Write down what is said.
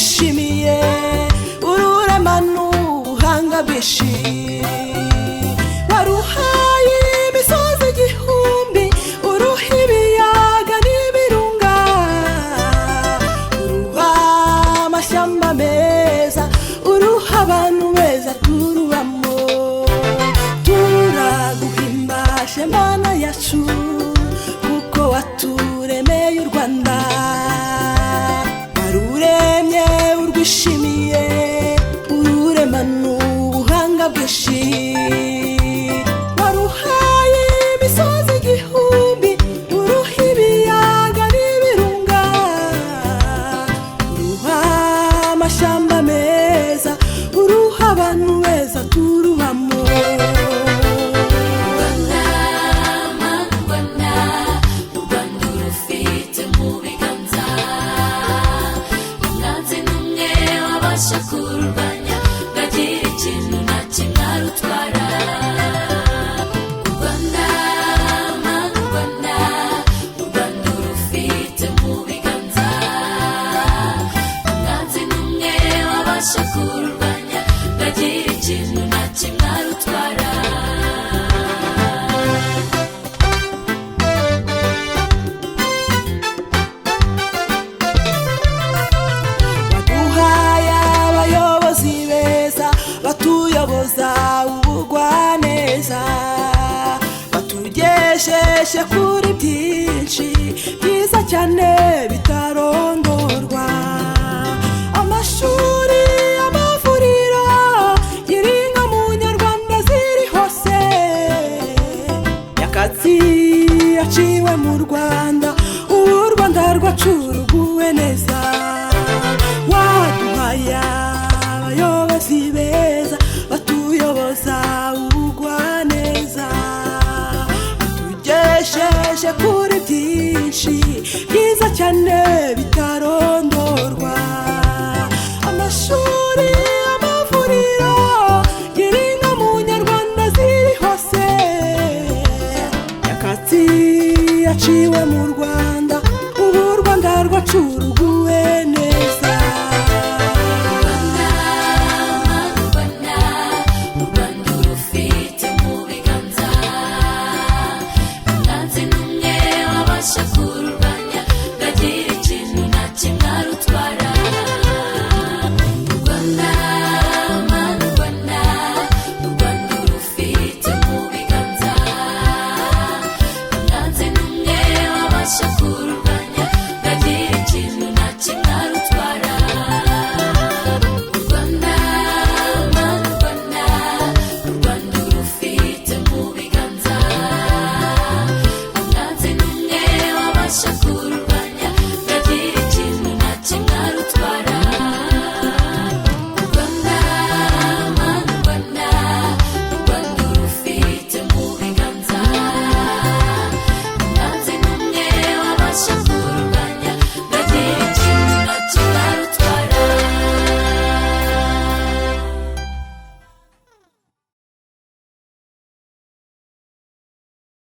Urwishimiye, ururema n'ubuhanga bwinshi. Waruhaye imisozi igihumbi, uruha ibiyaga n'ibirunga, uruha amashyamba meza, uruha abantu beza turubamo. Turaguhimbashe Mana yacu, kuko waturemeye u Rwanda. Waruremye urwishimiye, ururema n'ubuhanga bwinshi. Waruhaye imisozi igihumbi, uruha ibiyaga n'ibirunga, uruha amashyamba meza, uruha abantu beza turubamo. Rwanda, mana Rwanda, u Rwanda urufite mu biganza. Umwanzi n'umwe wabasha kururwanya, ntagira ikintu na kimwe arutwara. U Rwanda, mana Rwanda, u Rwanda urufite mu biganza. Umwanzi n'umwe wabasha kururwanya, ntagira ikintu na kimwe arutwara. Waduhaye abayobozi beza batuyoboza ubugwaneza, batugejeje kuri byinshi byiza cyane.